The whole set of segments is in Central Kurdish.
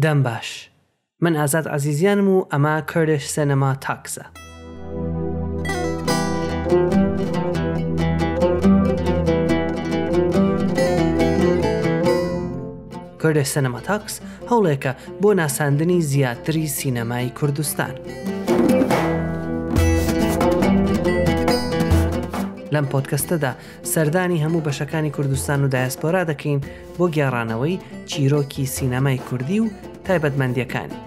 دەم باش. من ئازاد عەزیزیانم و ئەمە Kurdish Cinema Talks ە. Kurdish Cinema Talks هەوڵێکە بۆ ناساندنی زیاتری سینەمای کوردستان. لەم پۆدکەستەدا سەردانی هەموو بەشەکانی کوردستان و دایاسپۆرا دەکەین بۆ گێڕانەوەی چیرۆکی سینەمای کوردی و تایبەتمەندیەکانی.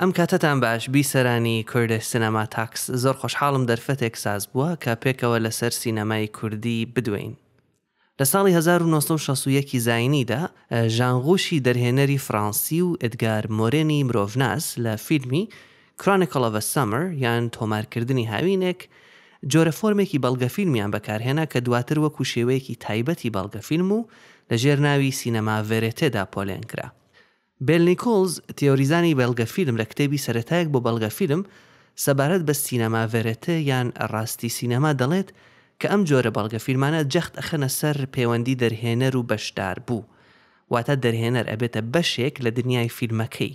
ئەم کاتەتان باش بیسەرانی Kurdish Cinema Talks زۆر خۆشحاڵم دەرفەتێک ساز بووە کە پێکەوە لەسەر سینەمای کوردی بدوێین. لە ساڵی 1961 ی زاینیدا ژان غوشی دەرهێنەری فڕانسی و ئێدگار مۆرێنی مرۆڤناس لە فیلمی Chronicle of a Summer یان تۆمارکردنی هاوینێک جۆرە فۆرمێکی بەڵگەفیلمیان بەکارهێنا کە دواتر وەکو شێوەیەکی تایبەتی بەڵگەفیلم و لەژێر ناوی سینەما ڤێرێتێدا پۆلێن کرا. بێل نیکۆڵز، تیۆریزانی بەڵگەفیلم لە کتێبی سەرەتایەک بۆ بەڵگەفیلم سەبارەت بە سینەما ڤێرێتێ یان ڕاستی سینەما دەڵێت کە ئەم جۆرە بەڵگەفیلمانە جەخت ئەخەنە سەر پێوەندی دەرهێنەر و بەشداربوو واتە دەرهێنەر ئەبێتە بەشێک لە دنیای فیلمەکەی.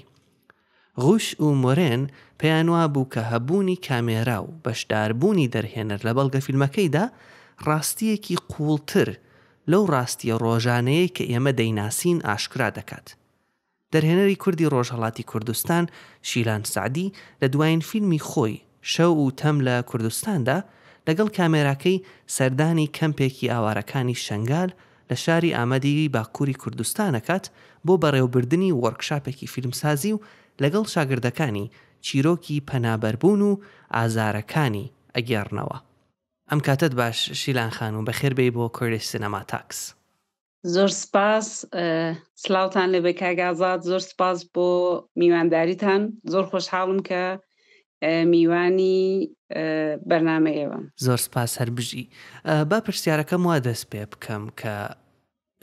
غوش و مۆرێن پێیانوابوو کە هەبوونی کامێرا و بەشداربوونی دەرهێنەر لە بەڵگەفیلمەکەیدا ڕاستییەکی قووڵتر لەو ڕاستییە ڕۆژانەیەی کە ئێمە دەیناسین ئاشکرا دەکات. دەرهێنەری کوردی ڕۆژهەڵاتی کوردستان شیلان سەعدی لە دوایین فیلمی خۆی شەو و تەم لە کوردستاندا لەگەڵ کامێراکەی سەردانی کەمپێکی ئاوارەکانی شەنگال لە شاری ئامەدی باکووری کوردستان ئەکات بۆ بەڕێوبردنی وۆرکشاپێکی فیلمسازی و لەگەڵ شاگردەکانی چیرۆکی پەنابەربوون و ئازارەکانی ئەگێڕنەوە. ئەم کاتەت باش شیلان خان و بەخێر بێی بۆ Kurdish Cinema Talks. زۆر سپاس سلااوان لێبێ کاک ئازاد زۆر سپاس بۆ میوانداریتان زۆر خۆشحاڵم کە میوانی بەرنامە ئێوەم. زۆر سپاس هەر بژی. با پرسیارەکەم وا دەست پێ بکەم کە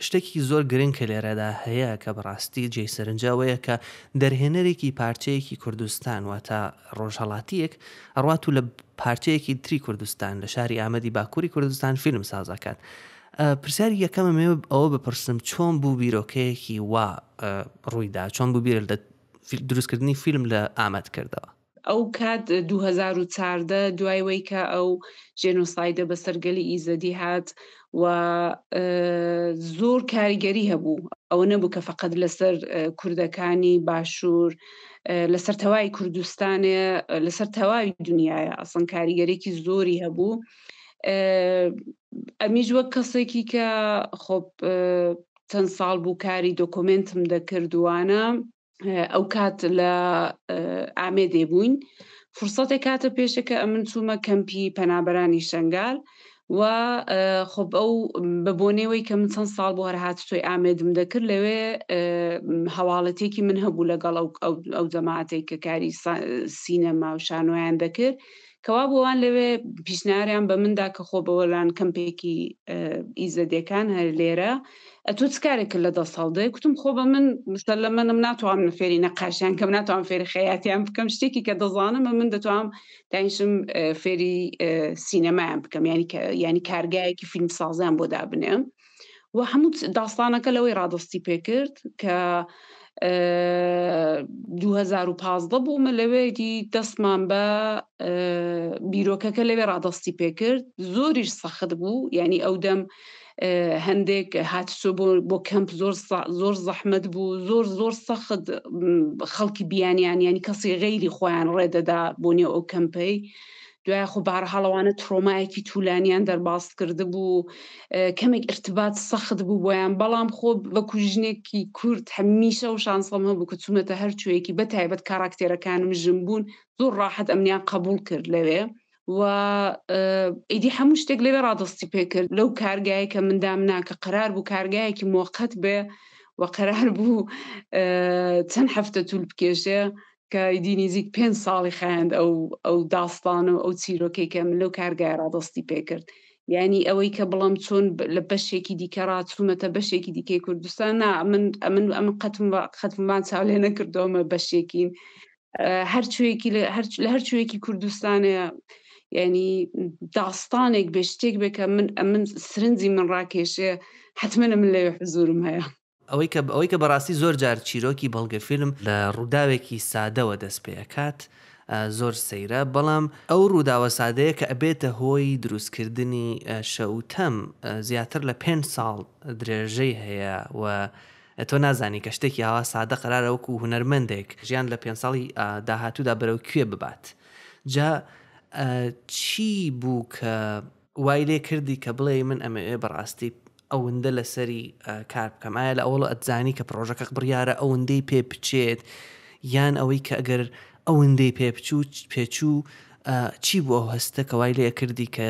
شتێکی زۆر گرنگ کە لێرەدا هەیە کە بەڕاستی جێی سەرنجە ئەوەیە کە دەرهێنەرێکی پارچەیەکی کوردستان واتە ڕۆژهەڵاتییەک ئەڕوات و لە پارچەیەکی تری کوردستان لە شاری ئامەدی باکووری کوردستان فیلم ساز ئەکات. پرسیاری یەکەمم ئێوە ئەوە بپرسم چۆن بوو بیرۆکەیەکی وا ڕوویدا؟ چۆن بوو بیر لە دروستکردنی فیلم لە ئامەد کردەوە؟ ئەو کات 2014 دوای وەی کە ئەو ژێنۆسایدە بەسەر گەلی ئیزەدی هات و زۆر کاریگەری هەبوو ئەوە نەبوو کە فقط لەسەر کوردەکانی باشوور لەسەر تەواوی کوردستانێ لەسەر تەواوی دنیاە ئەسڵەن کاریگەرێکی زۆری هەبوو ئەمیش وەک کەسێکی کە خۆ چەند ساڵ بوو کاری دۆکۆمنتم دەکردوانە ئەو کات لە ئامێدێ بووین فرسەتێک کاتە پێشەکە ئەمن چوومە کەمپی پەنابەرانی شنگال و خۆب ئەو بە بۆنەوەی کە من چەند ساڵ بۆ هەر هاتوچۆی ئامێدم دەکرد لەوێ هەواڵەتێکی من هەبوو لەگەڵ ئەو ئەو جەماعەتێک کە کاری سینەما و شانۆیان دەکرد کەوا بۆوان لەوێ پیشنیاریان بە مندا کە خۆ بەوەلان کەمپێکی ئیزەدێکان هەر لێرە ئەتۆ چ کارێک لە دەست هەڵدێ کوتم خۆ بە من لە منم ناتوانم فێری نەقاشیان کەم ناتوانم فێری خەیاتیان بکەم شتێکی کە دەزانم من دەتوانم دانیشم فێری سینەمایان بکەم ینی ینی کارگایەکی فیلم سازیان بۆ دابنێم و هەموو داستانەکە لەوەی ڕادستی پێکرد کە 2015 بوومە لەوێ دی دەستمان بە بیرۆکەکە لەوێ ڕادستی پێکرد زۆریش سەخت بوو یعنی ئەو دەم هەندێک هاتچۆ بۆ بۆ کەمپ زۆر زۆر زەحمت بوو زۆر زۆر سەخت خەڵکی بیانیان ینی کەسی غەیری خۆیان ڕێدەدا بۆ نێو ئەو کەمپەی دوای خۆ بارهاڵەوانە ترۆمایەکی تولانیان دەرباز کردبوو کەمێک ارتبات سەخت بوو بۆیان بەڵام خۆ بە کوژنێکی کورد هەمیشە و شانسەم هەبوو کە چوومەتە هەر کوێیەکی بە تایبەت کاراکتێرەکانم ژن بوون زۆر ڕاحەت ئەمنیان قبول کرد لەوێ و ئیدی هەموو شتێک لەوێ ڕادستی پێکرد لەو کارگایە کە مندام نا کە قرار بوو کارگایەکی مۆقەت بێ و قرار بوو چەند هەفتە طول بکێشێ کە ئیدی نزیک پێ ساڵی خایاند ئەو ئەو داستان و ئەو چیرۆکەی کە من لەو کارگای ڕادستی پێکرد یعنی ئەوەی کە بڵم چۆن لە بەشێکی دیکە ڕاچوومەتە بەشێکی دیکەی کوردستان نا من ئەمن ئەمن قەتم قەتممان چاو لێ نەکردۆمە بەشێکین هەرچوویەکی لە هەرچوویەکی کوردستانە یعنی داستانێک بێ شتێک بێ کە من ئەمن سرنجی من ڕاکێشێ. حتمما من لەوێ حزورم هەیە. ئەوەی کە ئەوەی کە بەڕاستی زۆر جار چیرۆکی بەڵگەفیلم لە ڕووداوێکی سادەوە دەست پێ ئەکات زۆر سەیرە بەڵام ئەو ڕووداوە سادەیە کە ئەبێتە هۆی دروستکردنی شەوتەم زیاتر لە پێنج ساڵ درێژەی هەیە و تۆ نازانی کە شتێکی ئاوا سادە قەرارە وەکو هونەرمەندێک ژیان لە پێنج ساڵی داهاتوودا بەرەو کوێ ببات جا چی بوو کە وای لێ کردی کە بڵێی من ئەمەوێ بەڕاستی ئەوەندە لەسەری کار بکەم ئایا لە ئەوەڵ ئەتزانی کە پڕۆژەکە بڕیارە ئەوەندەی پێ بچێت یان ئەوەی کە ئەگەر ئەوەندەی پێ بچوو پێچوو چی بوو ئەو هەستە کە وای لێ کردی کە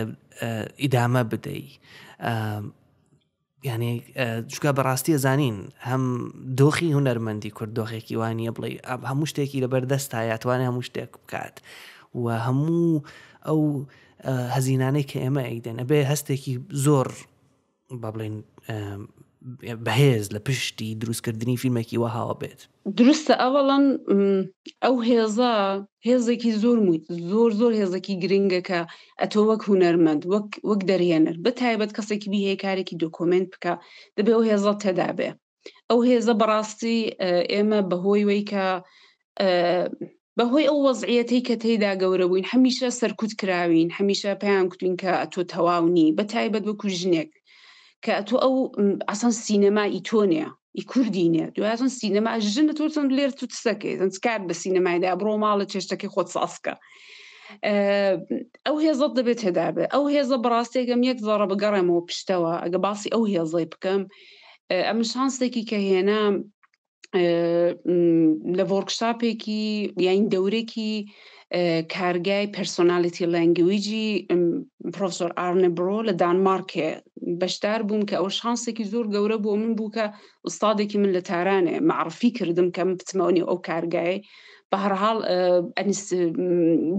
ئیدامە بدەی یعنی چونکە بەڕاستی ئەزانین هەم دۆخی هونەرمەندی کورد دۆخێکی وانە بڵێ هەموو شتێکی لەبەر دەستایە توانێ هەموو شتێک بکات و هەموو ئەو هەزینانەی کە ئێمە ئەیدەن ئەبێ هەستێکی زۆر با بڵێن بەهێز لە پشتی دروستکردنی فیلمێکی وەهاوە بێت. دروستە ئەوەڵەن ئەو هێزە هێزێکی زۆر زۆر زۆر هێزێکی گرنگە کە ئەتۆ وەک هونەرمەند وەک وەک دەرهێنەر بە تایبەت کەسێکی بی هەیە کارێکی دۆکۆمێنت بکە دەبێ ئەو هێزە تێدا بێ ئەو هێزە بەڕاستی ئێمە بەهۆی وەی کە بەهۆی ئەو وەزعیەتەی کە تێیدا گەورە بووین هەمیشە سەرکوت کراوین هەمیشە پێیان کوتوین کە ئەتۆ تەواو نی بە تایبەت وەکو ژنێک کە ئەتۆ ئەو ئەسان سینەما ئی تۆ نیە ئی کوردی نیە دوازن سینەما ژنە تۆ چەند لێر تو تسەکەی زن کار بە سینەمایدا بڕۆ ماڵە چێشتەکەی خۆت سازکە ئەو هێزەت دەبێت تێدا بێ ئەو هێزە بەڕاستێکم یەک زەڕە بگەڕێمەوە پشتەوە ئەگە باسی ئەو هێزەی بکەم ئەم شانسێکی کە هێنام لە ڤۆرکشاپێکی یاین دەورێکی کارگای پەرسۆنالیتی لەنگویجی پرۆفسۆر ئارنە برۆ لە دانمارکێ بەشدار بووم کە ئەوە شانسێکی زۆر گەورە بۆ من بوو کە ئوستادێکی من لە تارانێ معرفی کردم کە من بچمەوە نێو ئەو کارگای بە هەرحاڵ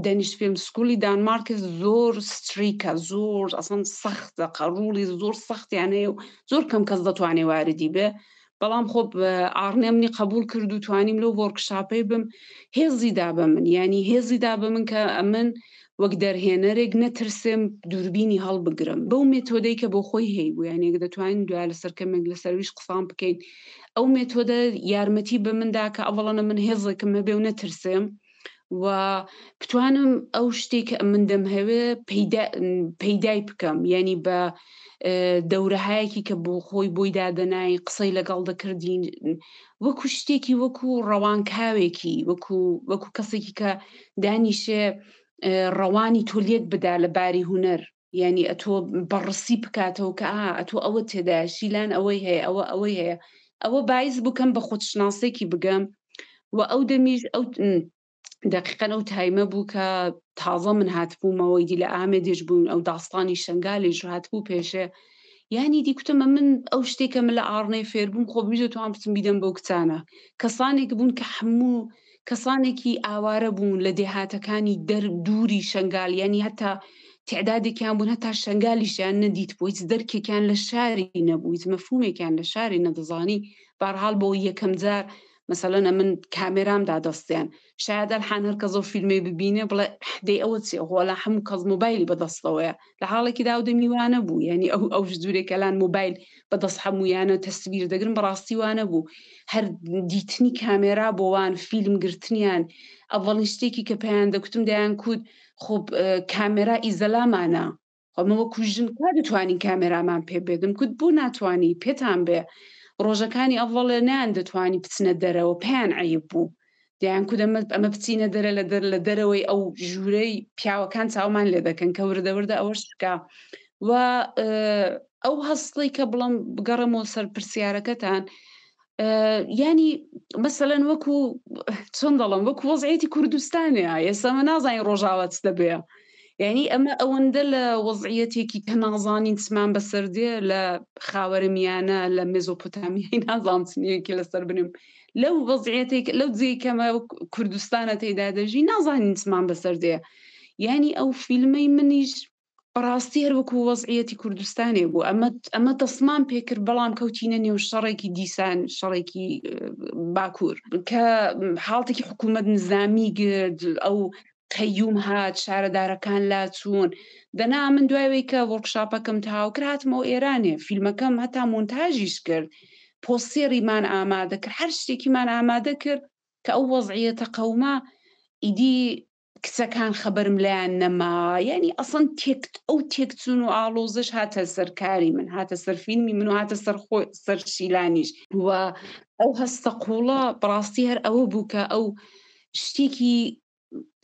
دەنیشت فیلم سکولی دانمارک زۆر ستریکە زۆر ئەسان سەختە قەڕوڵی زۆر سەختیان هەیە و زۆر کەم کەس دەتوانێت واردی بێ بەڵام خۆ ئاڕنێ منی قبول کرد و توانیم لەو وۆرکشاپەی بم هێزی دا بە من ینی هێزی دا بە من کە ئەمن وەک دەرهێنەرێک نەترسێم دووربینی هەڵبگرم بەو مێتۆدەی کە بۆ خۆی هەی بوو یانێک دەتوانین دوای لەسەر کەمێک لەسەرویش قسان بکەین ئەو مێتۆدە یارمەتی بە مندا کە ئەوەڵەنە من هێزێکم هەبێ و نەترسێم و بتوانم ئەو شتێک کە من دەمهەوێ پەیدای بکەم یعنی بە دەورەهایەکی کە بۆ خۆی بۆی دادەنای قسەی لەگەڵ دەکردین وەکو شتێکی وەکو ڕەوانکاوێکی وەکو وەکو کەسێکی کە دانیشێ ڕەوانی تۆ لێک بدا لە باری هوەر یعنی ئەتۆ بەڕسی بکاتەوە کە ئا ئەتۆ ئەوە تێدا شیلان ئەوەی هەیە ئەوە ئەوەی هەیە ئەوە بایز بکەم بە خۆشناسێکی بگەم و ئەو دەمیش ئەو دقیقەن ئەو تایمە بوو کە تازە من هاتبوومەوەی دی لە ئامێدێش بوون ئەو داستانی شنگالێش هاتبوو پێشێ یانی دی کوتمە من ئەو شتێکە من لە ئاڕنەی فێربووم خۆ بمیش توان بچم بیدەم بەو کچانە کەسانێک بوون کە هەموو کەسانێکی ئاوارە بوون لە دێهاتەکانی دەر دووری شنگال یانی هەتا تعدادێکیان بوون هەتا شنگالیشیان نەدیت بوو هیچ دەرکێکیان لە شاری نەبوو هیچ مەفهومێکیان لە شاری نەدەزانی بارحاڵ بۆ یەکەم جار مەسەلەن ئەمن کامێرام دا دەستیان شاید ئەلحان هەر کەس ئەو فیلمەی ببینێ بڵێ دەی ئەوە چیە خۆ ئەلان هەموو کەس مۆبایلی بەدەستەوەیە لە حاڵێکی دا ئەو دەمی وانە بوو یعنی ئەو ئەو جورێک ئەلان مۆبایل بەدەست هەموویانە تەسویر دەگرن بەڕاستی وانە بوو هەر دیتنی کامێرا بۆ وان فیلم گرتنیان ئەوەڵین شتێکی کە پێیان دەکوتم دەیان کوت خۆ کامێرا ئیزەلامانە خۆ ئەمە وەکو ژن کا دەتوانین کامێرامان پێ بێدم کوت بۆ ناتوانی پێتان بێ ڕۆژەکانی ئەڤڵێ نیان دەتوانی بچنە دەرەوە پێیان عیب بوو دەیان کو دەمە ئەمە بچینە دەرە لە دەر لە دەرەوەی ئەو ژوورەی پیاوەکان چاومان لێ دەکەن کە وردە وردە ئەوەش بکە و ئەو هەستەی کە بڵم بگەڕێمەوە سەر پرسیارەکەتان ینی مەسەەن وەکو چۆن دەڵم وەکو وەزعەتی کوردستانە ئێستا مە نازانین ڕۆژاوە چ دەبێ یعنی ئەمە ئەوەندە لە وەزعەتێکی کە نازانین چمان بەسەر دێ لە خاوەرمیانە لە مێزۆپۆتامیای نازانم چنیەکی لەسەر بنم لەو وەزعەتێک لەو جێ کەمە کوردستانە تێدا دەژی نازانین چمان بەسەر دێ یعنی ئەو فیلمەی منیش بەڕاستی هەر وەکو وەزعیەتی کوردستانێ بوو ئەمە ئەمە دەستمان پێکرد بەڵام کەوتینە نێو شەڕێکی دیسان شەڕێکی باکوور کە حاڵتێکی حکوومەت نزامی گرت ئەو. قەیوم هات شارەدارەکان لاچوون دەنا من دوایەوەی کە وۆرکشاپەکەم تەواو کرد هاتمەوە ئێرانێ فیلمەکەم هەتا مۆنتاژیش کرد پۆستێریمان ئامادە کرد هەر شتێکیمان ئامادە کرد کە ئەو وەزعیەتە قەوما ئیدی کچەکان خەبەرم لایان نەما یعنی ئەسڵەن تێک ئەو تێکچون و ئاڵۆزش هاتە سەر کاری من هاتە سەر فیلمی من و هاتە سەر خۆ سەر شیلانیش و ئەو هەستە قوڵە بەڕاستی هەر ئەوە بوو کە ئەو شتێکی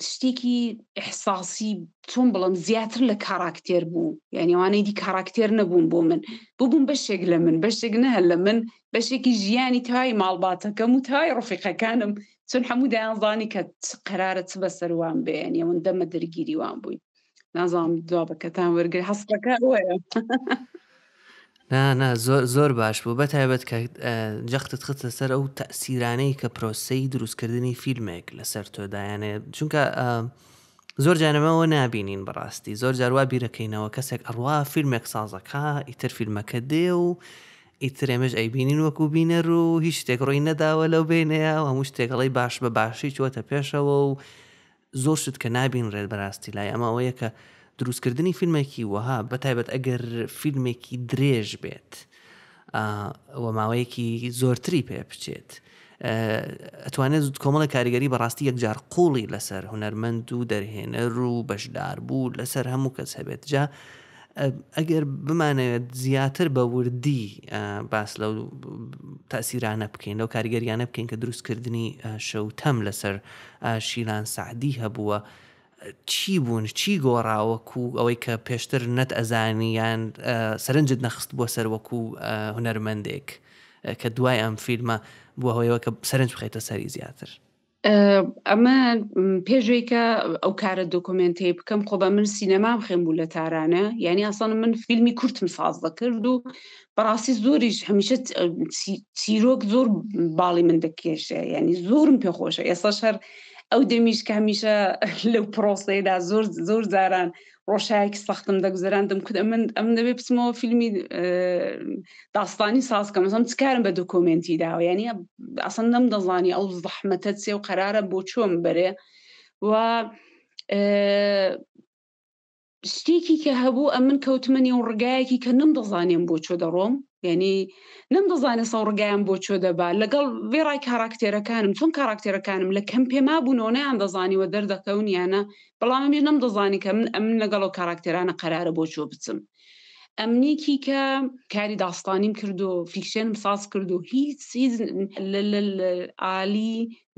شتێکی ئیحساسی چۆن بڵم زیاتر لە کاراکتێر بوو یعنی ئەوانەی دی کاراکتێر نەبوون بۆ من ببوون بەشێک لە من بەشێک نە لە من بەشێکی ژیانی تای ماڵباتەکەم و تای ڕفیقەکانم چون هەموو دەیانزانی کە چ قەرارە چ بەسەروان بێ یعنی ئەوەندە مە دەرگیری وان بووین نازانم جوابەکەتان وەرگر هەستەکە ئەوەیە. نا نا زۆر زۆر باش بوو بە تایبەت کە جەختت خستە سەر ئەو تەسیرانەی کە پرۆسەی دروستکردنی فیلمێک لەسەر تۆ دایانێ چونکە زۆر جانەمەوە نابینین بەڕاستی زۆر جاروا بیرەکەینەوە کەسێک ئەڕوا فیلمێک سازەکە ئیتر فیلمەکە دێ و ئیتر ئێمەش ئەیبینین وەکو بینەر و هیچ شتێک ڕووی نەداوە لەو بینەیە و هەموو شتێک ئەڵێی باش بە باشی چووەتە پێشەوە و زۆر شت کە نابینرێت بەراستی لای ئەمە ئەوەیە کە دروستکردنی فیلمێکی وەها بەتایبەت ئەگەر فیلمێکی درێژ بێت و ماوەیەکی زۆرتری پێ بچێت ئەتوانێت کۆمەڵی کاریگەری بەڕاستی یەکجار قوڵی لەسەر هونەرمەند و دەرهێنەر و بەشدار بوو لەسەر هەموو کەس هەبێت جا ئەگەر بمانەوێت زیاتر بە وردی باس لەو تاسیرانە بکەین لەو کاریگەریانە بکەین کە دروستکردنی شەوتەم لەسەر شیلان سەعدی هەبووە چی بوون چی گۆڕا وەکو ئەوەی کە پێشتر نەت ئەزانی یان سەرنجت نەخست بۆ سەر وەکو هونەرمەندێک کە دوای ئەم فیلمە بووە هۆیەوە کە سەرنج بخەیتە سەری زیاتر؟ ئەمە پێشوەی کە ئەو کارە دۆکۆمێنتەی بکەم خۆ بە من سینەمام خوێن بوو لە تارانە یعنی ئاسان من فیلمی کورتم ساز دەکرد و بەڕاستی زۆریش هەمیشە چیرۆک زۆر باڵی من دەکێشێ یعنی زۆرم پێخۆشە ئێستا شەر ئەو دەمیش کە هەمیشە لەو پرۆسەیەدا زۆر زۆر جاران ڕۆژایەکی سەختم دەگوزەراندم کوت ئەمن ئەم دەبێ بچمەوە فیلمی داستانی ساز کەم ئەسڵەن چ کارم بە دۆکۆمێنتی داوە یعنی ئەسڵەن نەم دەزانی ئەو زەحمەتە چێ و قەرارە بۆ چۆن بەرێ و شتێکی کە هەبوو ئەمن کەوتمە نێو ڕگایەکی کە نەم دەزانیم بۆ چۆ دەڕۆم یعنی نەم دەزانێ سەو ڕگایان بۆ چۆ دەبا لەگەڵ وێڕای کاراکتێرەکانم چۆن کاراکتێرەکانم لە کەم پێما بوونەوە نەیان دەزانیوە دەردەکەون یانە بەڵام ئەمیش نەمدەزانی کە من ئەمن لەگەڵ ئەو کاراکتێرانە قەرارە بۆ چۆ بچم ئەمنیکی کە کاری داستانیم کردو فیکشنم ساز کردو هیچ هیچ ئالی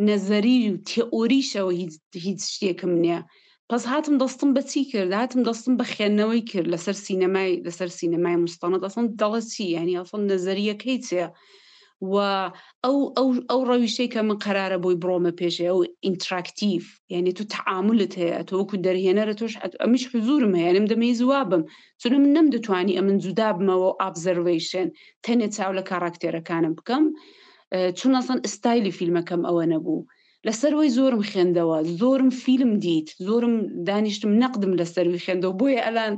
نەزەری و تێئۆریشەوە هیچ هیچ شتێکم نییە پس هاتم دەستم بە چی کرد هاتم دەستم بە خوێندنەوەی کرد لەسەر سینەمای لەسەر سینەمای مستەند ئەسڵەن دەڵێ چی یعنی ئەسڵەن نەزەریەکەی چیە و ئەو ئەو ئەو ڕەویشەی کە من قەرارە بۆی بڕۆمە پێشێ ئەو ئینتراکتیڤ یعنی تو تەعاملت هەیە تۆ وەکو دەرهێنەرە تۆش ئەمیش حزورم هەیە یعنی من دەمەوێت زوا بم چونە من نەمدەتوانی ئەمن جودا بمەوە ئابزەرڤەیشن تەنێ چاو لە کاراکتێرەکانم بکەم چون ئەسڵەن ستایلی فیلمەکەم ئەوە نەبوو لەسەروەی زۆرم خوێندەوە زۆرم فیلم دیت زۆرم دانیشتم نەقدم لەسەروی خوێندەوە بۆیە ئەلان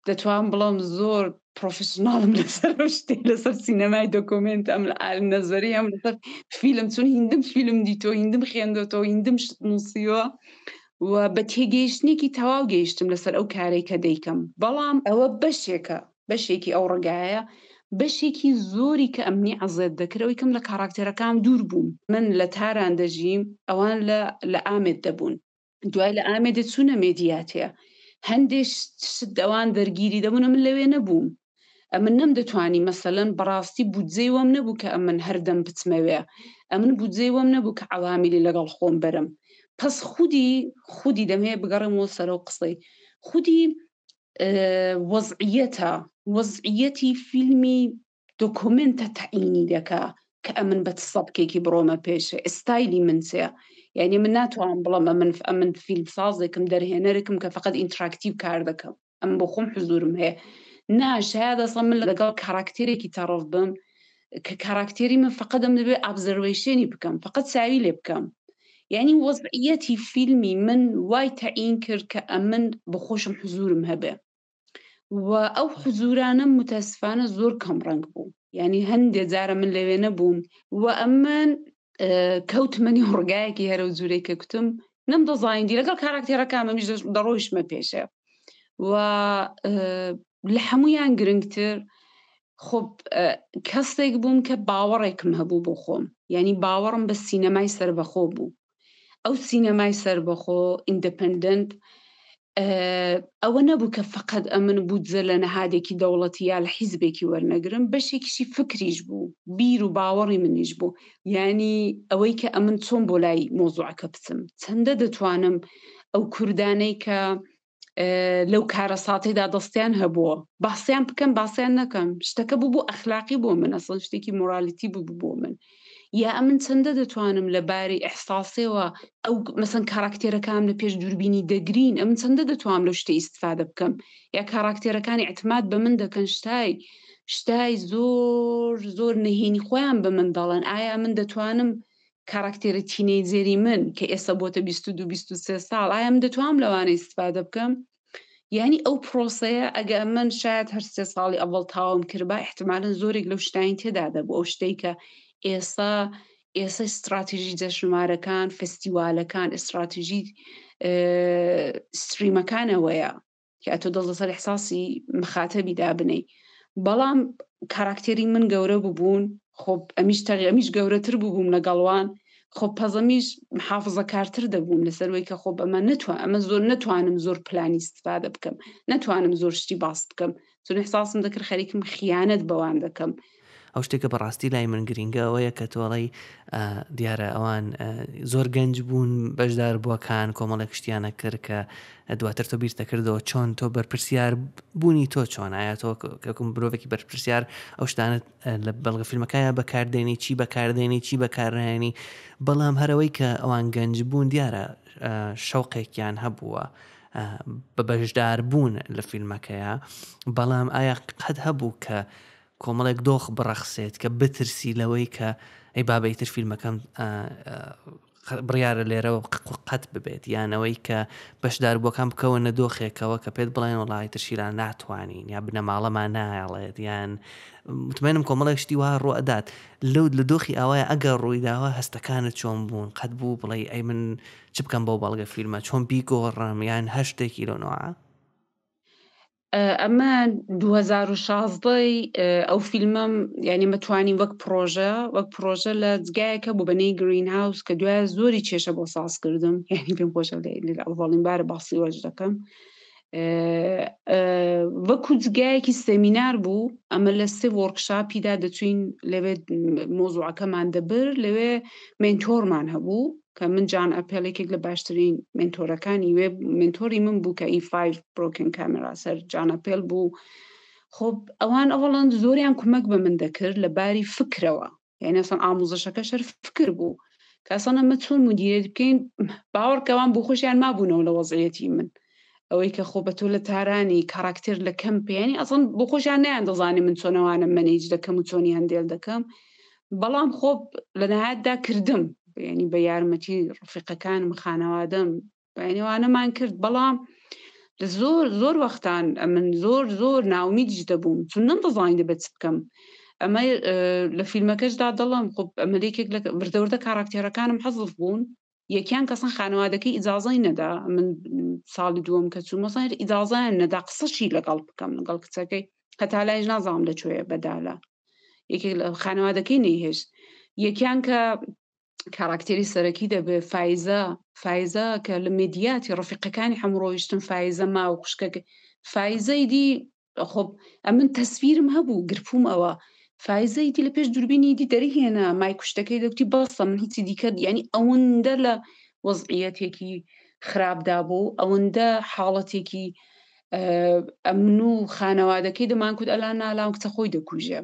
دەتوانم بڵم زۆر پرۆفشناڵم لەسەر شتێ لەسەر سینەمای دۆکۆمنت ئەم لە ئال نەزەری ئەم لەسەر فیلم چون هیندم فیلم دیتۆ هیندم خوێندۆتەوە هیندم شت نووسیوە و بە تێگەیشتنێکی تەواو گەیشتم لەسەر ئەو کارێک کە دەیکەم بەڵام ئەوە بەشێکە بەشێکی ئەو ڕگایە بەشێکی زۆری کە ئەمنی عەزێت دەکرد ئەوەی کەم لە کاراکتێرەکان دوور بووم من لە تاران دەژیم ئەوان لە لە ئامێد دەبوون دوای لە ئامێدێ چوونە مێدیاتێ هەندێ شت ئەوان دەرگیری دەبوون من لەوێ نەبووم ئەمن نەمدەتوانی مەسەلەن بەڕاستی بودجەی وەم نەبوو کە ئەمن هەردەم بچمەوێ ئەمن بودجەی وەم نەبوو کە عەوامیلی لەگەڵ خۆم بەرم پس خودی خودی دەمەوێ بگەڕێمەوە سەرەو قسەی خودی وەزعیەتە وەزعیەتی فیلمی دۆکۆمێنتە تەعینی دەکا کە ئەمن بە چ سەبکێکی بڕۆمە پێشێ ئستایلی من چێ یعنی من ناتوانم بڵم ئەمن ئەمن فیلم سازێکم دەرهێنەرێکم کە فقط ئینتراکتیو کار دەکەم ئەم بۆ خۆم حزورم هەیە نا شاید ئەسڵا من لەگەڵ کاراکتێرێکی تەڕەف بم کە کاراکتێری من فقط ئەم دەبێ ئابزەروەیشێنی بکەم فقط چاوی لێ بکەم یعنی وەزعیەتی فیلمی من وای تەعین کرد کە ئەمن بۆ خۆشم حزورم هەبێ و ئەو حزورانە متاسفانە زۆر کەم ڕەنگ بوو یعنی هەندێ جارە من لەوێ نەبووم و ئەمن کەوتمە نێو ڕگایەکی هەرەو جوورەی کە کوتم. نەمدەزانی لەگەڵ کاراکتێرەکان منیش دەڕۆیشتمە پێشێ و لە هەمویان گرنگتر خۆ کەسێک بووم کە باوەڕێکم هەبوو بۆ خۆم یعنی باوەڕم بە سینەمای سربەخۆ بوو ئەو سینەمای سربەخۆ ئیندەپندنت ئەوە نەبوو کە فقط ئەمن بودجە لە نەهادێکی دەوڵەتی یا لە حیزبێکی وەرنەگرم بەشێکیشی فکریش بوو بیر و باوەڕی منیش بوو یعنی ئەوەی کە ئەمن چۆن بۆ لای مۆزوعەکە بچم چەندە دەتوانم ئەو کوردانەی کە لەو کارەساتەیدا دەستیان هەبووە باسییان بکەم باسییان نەکەم شتەکە بوو بۆ ئەخلاقی بۆ من ئەسڵ شتێکی مۆرالیتی بوو بۆ من یا ئەمن چەندە دەتوانم لە باری ئیحساسێوە ئەو مەسەن کاراکتێرەکان لە پێش دووربینی دەگرین ئەمن چەندە دەتوانم لەو شتە ئیستفادە بکەم یا کاراکتێرەکانی اعتماد بە من دەکەن شتای شتای زۆر زۆر نهێنی خۆیان بە من دەڵێن ئایا من دەتوانم کاراکتێرە تینەیجەری من کە ئێستا بۆتە 22 23 ساڵ ئایا من دەتوانم لەوانە ئیستفادە بکەم یعنی ئەو پرۆسەیە ئەگە من شاید هەر سێ ساڵی ئەوەڵ تاوم کردبا احتمالەن زۆرێک لەو شتین تێدا دەبوو ئەو شتەی کە ئێستا ئێستا استراتیژی جەژنوارەکان فستیوالەکان استراتیژی ستریمەکانەوەیە کە ئەتۆ دەست لەسەر احساسی مخاتەبی دابنەی بەڵام کاراکتێری من گەورە ببوون خۆ ئەمیش تەغی ئەمیش گەورەتر ببووم لەگەڵوان خۆ پەزەمیش محافزەکارتر دەبووم لەسەر وەی کە خۆ بەمە نتوان ئەمە زۆر نتوانم زۆر پلانی استفادە بکەم نتوانم زۆر شتی باس بکەم چون احساسم دەکرد خەریکم خیانەت بەوان دەکەم. ئەو شتێک کە بەڕاستی لای من گرینگە ئەوەیە کە تۆڵەی دیارە ئەوان زۆر گەنج بوون بەشدار بووەکان کۆمەڵێک شتیانە کرد کە دواتر تۆ بیرتە کردەوە چۆن تۆ بەرپرسیار بوونی تۆ چۆن ئایا تۆ کەکم مرۆڤێکی بەرپرسیار ئەو شتانە لە بەڵگە فیلمەکەیا بەکاردێنی چی بەکاردێنی چی بەکارنایەنی بەڵام هەرەوەی کە ئەوان گەنج بوون دیارە شەوقێکیان هەبووە بە بەشدار بوون لە فیلمەکەیا بەڵام ئایا قەت هەبوو کە کۆمەڵێک دۆخ بڕەخسێت کە بترسی لەوەی کە ئەی بابە ئیتر فیلمەکەم بڕیارە لێرەوە قەت ببێت یانەوەی کە بەشداربووەکان بکەونە دۆخێکەوە کە پێت بڵێن وڵی ترشیران ناتوانین یا بنەماڵەمان نایەڵێت یان متمەنم کۆمەڵێک شتی وا ڕوو ئەدات لەو لە دۆخی ئاوایە ئەگەر ڕوویداوە هەستەکانت چۆن بوون قەت بوو بڵێ ئەی من چ بکەم بەو بەڵگە فیلمە چۆن بیگۆڕم یان هەر شتێکی لەو نوعە ئەمە 2016 ئەو فیلمەم یعنی مەتوانی وەک پرۆژە وەک پرۆژە لە جگایەکە بۆ بەنەی گرین هاوس کە دوای زۆری کێشە بۆ ساز کردم یعنی پێم خۆشە لە ئەوڵین بارە باسی وەش دەکەم وەکو جگایەکی سەمینار بوو ئەمە لە سێ وۆرکشاپیدا دەچوین لەوێ مۆزوعەکەمان دەبر لەوێ مێنتۆرمان هەبوو کە من جان ئەپێل یەکێک لە باشترین مێنتۆرەکانی وێ مێنتۆری من بوو کە ئی 5 بڕۆکن کامێرا سەر جان ئەپێل بوو خۆ ئەوان ئەوەڵەن زۆریان کمەک بە من دەکرد لە باری فکرەوە یعنی ئەسڵەن ئاموزشەکە شەر فکر بوو کە ئەسڵەن ئەمە چۆن مدیریت بکەین باوەڕ کەوان بۆ خۆشیان مابوونەوە لە وەزعیەتی من ئەوەی کە خۆ بە تۆ لە تارانی کاراکتێر لە کەم پێیانی ئەسڵەن بۆ خۆشیان نیان دەزانانی من چۆنەوانە مەنیج دەکەم و چۆنی هەندێل دەکەم بەڵام خۆ لە نهایەتدا کردم یعنی بە یارمەتی ڕفیقەکانم خانەوادەم بەینەوانەمان کرد بەڵام لە زۆر زۆر وەختان ئەمن زۆر زۆر ناومیدیش دەبووم چون نەمدەزانی دەبێت چ بکەم ئەمە لە فیلمەکەشدا دەڵم خۆ ئەمە یەکێک لە وردەوردە کاراکتێرەکانم حەزف بوون یەکیان کەسان خانەوادەکەی ئیجازەی نەدا من ساڵی دووەم کە چوومە سەر ئیجازەیان نەدا قسەشی لەگەڵ بکەم لەگەڵ کچەکەی هەتا لایش نازانم لە کوێیە بەدالە یەکێک لە خانەوادەکەی نەیهێشت یەکیان کە کاراکتێری سەرەکی دەبێ فایزە فایزە کە لە مێدیاتی ڕفیقەکانی هەموو ڕۆیشتن فایزە ما و خوشکەکە فایزەی دی خۆ ئەمن تەسویرم هەبوو گرفوم ئەوە فایزەی دی لە پێش دووربینی دی دەریهێنا مای کوشتەکەی دەکوتی بەسە من هیچی دیکە ینی ئەوەندە لە وەزعیەتێکی خراپدا بوو ئەوەندە حاڵەتێکی ئەمن و خانەوادەکەی دەمانکوت ئەلا نالام کچە خۆی دەکوژێ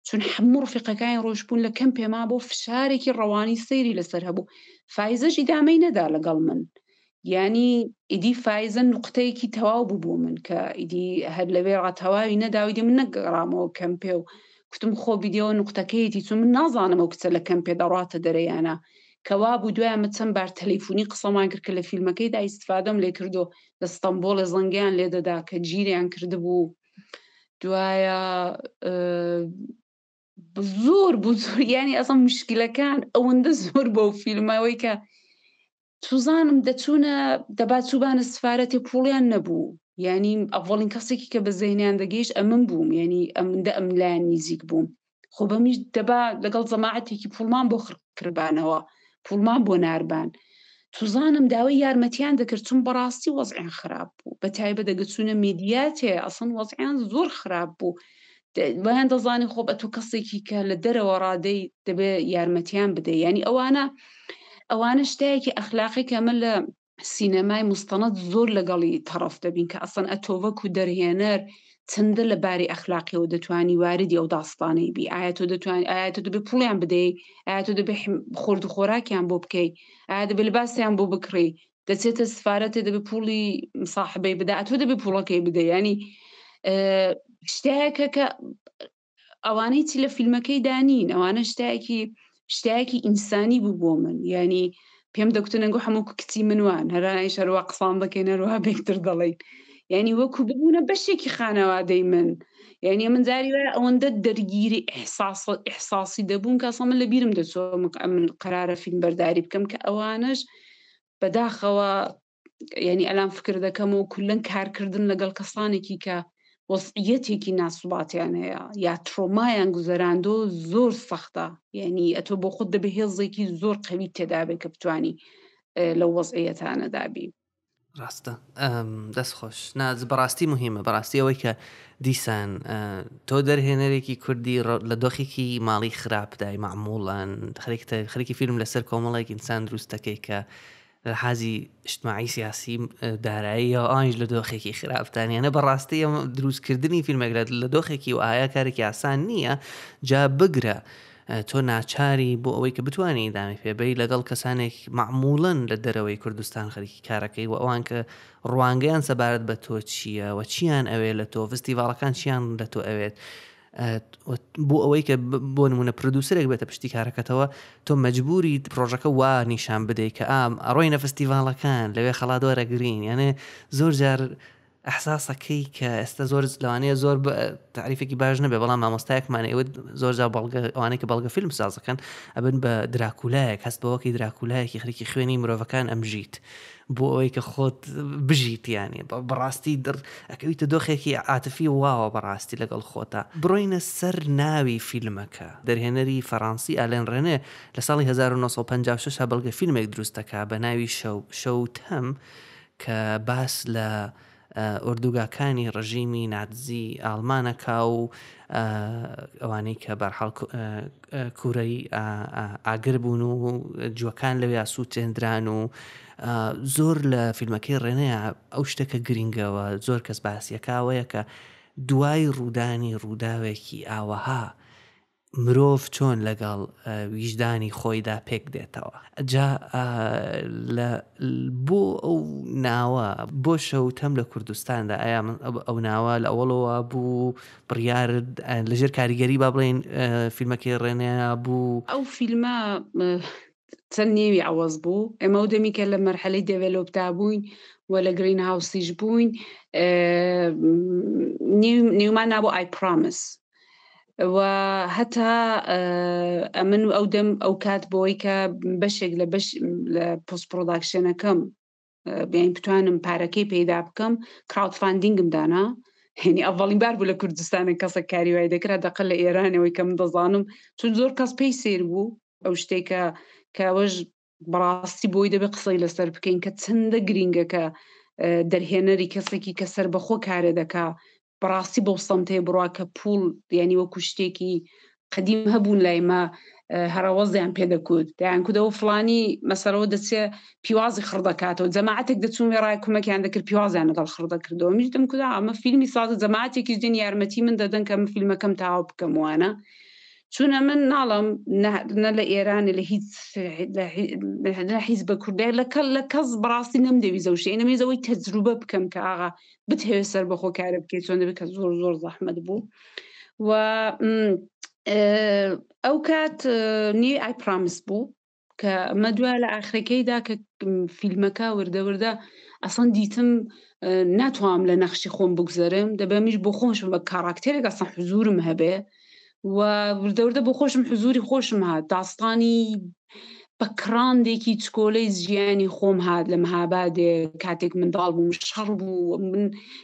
چون هەموو ڕفیقەکانی ڕۆشتبوون لە کەم پێما بۆ فشارێکی ڕەوانی سەیری لەسەر هەبوو فایزەش ئیدامەی نەدا لەگەڵ من یانی ئیدی فایزە نوقتەیەکی تەواو بوو بۆ من کە ئیدی هەر لەوێ ڕا تەواوی نەداویدی من نەگەڕامەوە کەم پێ و کوتم خۆ بیدیەوە نوقتەکەیەتی چون من نازانم ئەو کچە لە کەم پێ دەڕاتە دەرەیانە کەوا بوو دوای ئەمە چەند بار تەلەفۆنی قسەمان کرد کە لە فیلمەکەیدا ئیستفادەم لێ کردو لە ستەمبۆڵێ زەنگیان لێ دەدا کە گیریان کردبوو دوایە زۆر بوو زۆر ینی ئەسڵ مشکلەکان ئەوەندە زۆر بۆ فیلمەوەی کە. چوزانم دەچوونە دەبا چوبانە سفارەتێ پوڵیان نەبوو یعنی ئەڤڵین کەسێکی کە بە زەینیان دەگەیشت ئەمن بووم یعنی ئەمندە ئەم لایەن نیزیک بووم خۆ بەمیش دەبا لەگەڵ جەماعەتێکی پوڵمان بۆ خڕکردبانەوە پوڵمان بۆ ناربان چوزانم داوای یارمەتیان دەکرد چون بەڕاستی وەزعیان خراپ بوو بە تایبەت دەگە چوونە میدیاتێ ئەسڵەن وەزعیان زۆر خراپ بوو وایان دەزانی خۆ بە تۆ کەسێکی کە لە دەرەوە ڕادەی دەبێ یارمەتیان بدەی ینی ئەوانە ئەوانە شتایەکی ئەخلاقی کە من لە سینەمای مستەنەد زۆر لەگەڵی تەڕەف دەبین کە ئەسڵەن ئەتۆ وەکو دەرهێنەر چەندە لە باری ئەخلاقیەوە دەتوانی واردی ئەو داستانەی بی ئایا تۆ دەتوانی ئایا تۆ دەبێ پوڵیان بدەی ئایا تۆ دەبێ خۆرد و خۆراکیان بۆ بکەی ئایا دەبێ لباسیان بۆ بکڕی دەچێتە سفارەتێ دەبێ پوڵی ساحبەی بدا ئەتۆ دەبێ پوڵەکەی بدەی ینی شتایەکە کە ئەوانەی چی لە فیلمەکەیدا نین ئەوانە شتایەکی شتایەکی ئینسانی بوو بۆ من یعنی پێم دەکوتن ئەنگۆ هەموو کچی منوان هەرای شەروە قسان دەکەین هەروە بێکتر دەڵێن یعنی وەکو ببوونە بەشێکی خانەوادەی من یعنی من جاری وایە ئەوەندە دەرگیری ئیحساس ئیحساسی دەبووم کە ئەسڵا من لە بیرم دەچۆ من قەرارە فیلم بەرداری بکەم کە ئەوانەش بەداخەوە یعنی ئەلام فکر دەکەم و کولەن کارکردن لەگەڵ کەسانێکی کە وەزعیەتێکی ناسوباتیان هەیە یا ترۆمایان گوزەراندۆ زۆر سەختە یعنی ئەتۆ بۆ خۆت دەبێ هێزێکی زۆر قەوی تێدابێ کە بتانی لەو وەزعیەتانەدابی. ڕاستە دەست خۆش ناز بەڕاستی مهمە بەڕاستی ئەوەی کە دیسان تۆ دەرهێنەرێکی کوردی لە دۆخێکی ماڵی خراپدای معموڵەن خەریکی فیلم لەسەر کۆمەڵێک ئینسان دروستەکەی کە لە حازی ئیجتماعی سیاسی داراییەوە ئەوانیش لە دۆخێکی خراپدان یانە بەڕاستی ئەم دروستکردنی فیلمێک لە دۆخێکی و ئایا کارێکی ئاسان نییە جا بگرە تۆ ناچاری بۆ ئەوەی کە بتوانانی ئیدامی پێبەی لەگەڵ کەسانێک معموڵەن لە دەرەوەی کوردستان خەریکی کارەکەی و ئەوان کە ڕوانگەیان سەبارەت بە تۆ چییە و چیان ئەوێ لە تۆ فستیڤاڵەکان چیان لە تۆ ئەوێت بۆ ئەوەی کە بۆ نمونە پرۆدوسەرێک بێتە پشتی کارەکەتەوە تۆ مەجبوری پرۆژەکە وا نیشان بدەیت کە ئام ئەڕۆینە فستیڤاڵەکان لەوێ خەڵات وەرەگرین یانێ زۆر جار ئەحساسەکەی کە ئێستا زۆر لەوانەیە زۆر تعریفێکی باش نەبێ بەڵام مامۆستایەکمان ئێوە زۆر جار بەڵگە ئەوانەی کە بەڵگە فیلم سازەکەن ئەبن بە دراکولایەک هەست بەوەکەی دراکولایەکی خەریکی خوێنی مرۆڤەکان ئەمژیت بۆ ئەوەی کە خۆت بژیت یانی بەڕاستی دڕ ئەکەویتە دۆخێکی عاتفی واوە بەڕاستی لەگەڵ خۆتا. بڕۆینە سەر ناوی فیلمەکە، دەرهێنەری فەڕانسی ئالێن ڕێنێ لە ساڵی 1956 دا بەڵگە فیلمێک دروست دەکا بە ناوی شەو شەوتەم کە باس لە ئۆردوگاکانی ڕژیمی ناتزی ئاڵمان ئەکا و ئەوانەی کە بەرحاڵ کورەی ئاگر بوون و جوەکان لەویا سووتێندران و زۆر لە فیلمەکەی ڕێنەیە ئەو شتە کە گرنگەوە زۆر کەس باسیەکەوەیە کە دوای ڕوودانی ڕووداوێکی ئاوەها مرۆڤ چۆن لەگەڵ ویژدانی خۆیدا پێک دێتەوە؟ جا لە بۆ ئەو ناوە بۆ شەوتەم لە کوردستاندا ئایا من ئەو ناوە لە ئەوەڵەوە بوو بڕیارت لەژێر کاریگەری با بڵێین فیلمەکەی ڕێنەیا بوو؟ ئەو فیلمە چەند نێوی عەوەز بوو ئێمە ئەو دەمی کە لە مەرحەلەی دێڤێلۆپدا بووین و لە گرین هاوسیش بووین نێومان نابوو ئای پرامس و هەتا ئەمن و ئەو دەم ئەو کات بۆی کە بەشێک لە بەش لە پۆست پرۆداکشنەکەم بیان بتوانم پارەکەی پەیدا بکەم کراود فاندینگم دانا هێنی ئەڤڵین بار بوو لە کوردستانە کەسە کاری وای دەکرا دەقە لە ئێرانەوەی کە من دەزانم چون زۆر کەس پێی سیر بوو ئەو شتێک کە کەەوەش بەڕاستی بۆی دەبێ قسەی لەسەر بکەین کە چەندە گرینگە کە دەرهێنەری کەسێکی کە سەربەخۆ کارێ دەکا بەڕاستی بەو سەمتەی بڕوا کە پوڵ یعنی وەکو شتێکی قدیم هەبوون لای مە هەرەوەزیان پێ دەکوت دەیان کودەوە فلانی مەسەرەوە دەچێ پیوازی خڕ دەکاتەوە جەماعەتێک دەچوون وێڕای کومەکیان دەکرد پیوازیان لەگەڵ خڕ دەکردەوە منیش دەم کودا ئەمە فیلمی سازە جەماعەتێکیش دێن یارمەتی من دەدەن کە من فیلمەکەم تەواو بکەم وانە چونە من ناڵم نە لە ئێران لە هیچ لە حیز بە کوردای لە کەل لە کەس بەڕاستی نەمدەوی زەوشی نەمێزەوەی تەجروبە بکەم کە ئاغا بتهەوێت سەر بەخۆ کارە بکەیت چۆن دەبێت کە زۆر زۆر زەحمەت بوو و ئەو کات نی ئای پرامس بوو کە ئەمە دوای لە ئاخرەکەیدا کە فیلمەکە وردە وردە ئەسڵەن دیتم ناتوانم لە نەخشی خۆم بگوزەرم دەبێمیش بۆ خۆشم بە کاراکتێرێک ئەسڵەن حزورم هەبێ و وردە وردە بۆ خۆشم حزوری خۆشم هات داستانی. بەکڕاندێکی چکۆلەی ژیانی خۆم هات لە مەهابادێ کاتێک منداڵ بووم شەڕ بوو من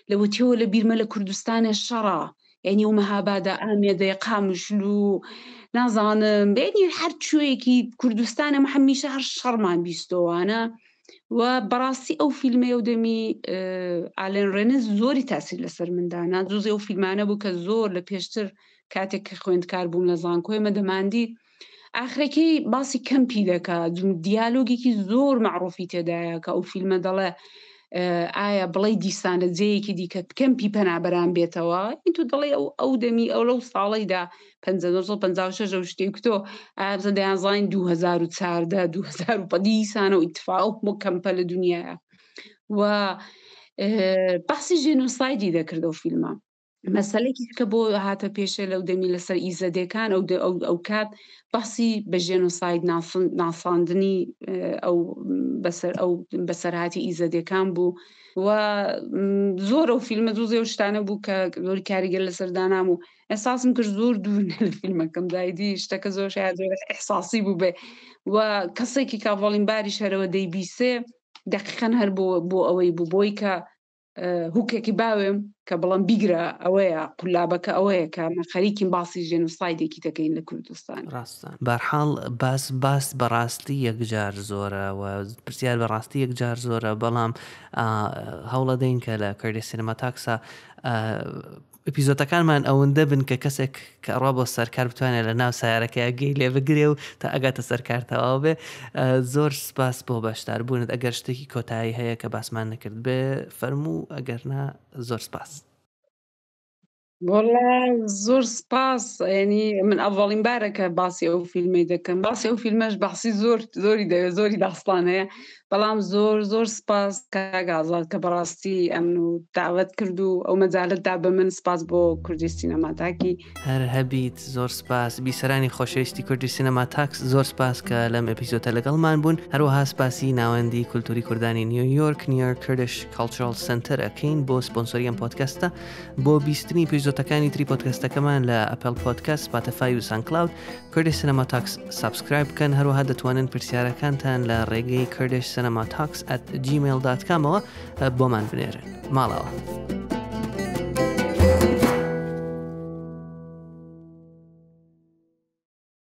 لەوەتیەوە لە بیرمە لە کوردستانێ شەڕە یعنی و مەهابادە ئامێدێ قامشلو نازانم بێنی هەر کوێیەکی کوردستانە هەمیشە هەر شەڕمان بیستەوانە و بەڕاستی ئەو فیلمەیە و دەمی ئالێن ڕێنز زۆری تاسیر لەسەر مندانا جوزی ئەو فیلمانە بوو کە زۆر لە پێشتر کاتێک کە خوێندکار بووم لە زانکۆی مە دەماندی ئاخرەکەی باسی کەمپی دەکا دیالۆگێکی زۆر مەعروفی تێدایە کە ئەو فیلمە دەڵێ ئایا بڵێ دیسان لە جێیەکی دیکە کەمپی پەنابەران بێتەوە این تو دەڵێ ئەو ئەو دەمی ئەو لەو ساڵیدا 1956 ئەو شتێک تۆ ئابزە دەیانزانین 2014 2000 دیسانە و ئیتفاق بۆ کەمپە لە دنیاە و باسی ژێنۆسایدی دەکرد ئەو فیلمە مەسەلەیەکی کە بۆ هاتە پێشێ لەو دەمی لەسەر ئیزەدێکان ئەو ئەو ئەو کات باسی بە ژێنۆساید ناساندنی ئەو بەسەر ئەو بەسەرهاتی ئیزەدێکان بوو و زۆر ئەو فیلمە زۆر زۆر شتانە بوو کە زۆر کاریگەر لەسەر دانام و ئەساسم کرد زۆر دوور لە فیلمەکەم دایدی شتەکە زۆر شاید زۆر ئەحساسی بوو بێ و کەسێکی کاڤڵین باریش هەرەوە دەیبیسێ دقیقەن هەر بۆ بۆ ئەوەی بوو بۆی کە هوکێکی باوێم کە بڵم بیگرە ئەوەیە قولابەکە ئەوەیە کە مە خەریکین باسی ژێنوسایدێکی دەکەین لە کوردستان. ڕاستە بەرحاڵ باس باس بەڕاستی یەکجار زۆرە و پرسیار بەڕاستی یەکجار زۆرە بەڵام هەوڵەدەین کە لە کوردی سینەما تاکسا ئیپیزۆتەکانمان ئەوەندە بن کە کەسێک کە ئەڕوا بۆ سەرکار بتوانێت لە ناو سیارەکەیا گوێی لێ بگرێ و تا ئەگاتە سەرکار تەواو بێ زۆر سپاس بۆ بەشدار بوونت ئەگەر شتێکی کۆتایی هەیە کە باسمان نەکرد بێ فەرموو ئەگەر نا زۆر سپاس. وەڵا زۆر سپاس ینی من ئەڤڵین بارە کە باسی ئەو فیلمەی دەکەم باسی ئەو فیلمەش باسی زۆر زۆری دەوێت زۆری داستان هەیە بەڵام زۆر زۆر سپاس کاک ئازاد کە بەڕاستی ئەمن و داوەت کرد و ئەو مەجالت دا بە من سپاس بۆ کوردی سینەما تاکی. هەر هەبیت زۆر سپاس بیسەرانی خۆشەویستی کوردی سینەما تاکس زۆر سپاس کە لەم ئێپیزۆتە لەگەڵمان بوون هەروەها سپاسی ناوەندی کولتوری کوردانی نیویۆرک New York Kurdish Cultural Center ئەکەین بۆ سپۆنسۆری ئەم پۆدکەستە بۆ بیستنی ئێپیزۆتەکانی تری پۆدکەستەکەمان لە ئەپێڵ پۆدکەست سپاتەفای و سانکلاود کوردی سینەما تاکس سابسکرایب بکەن هەروەها دەتوانن پرسیارەکانتان لە ڕێگەی Kurdish Cinema Talks at gmail.com ەوە بۆمان بنێرن ماڵەوە.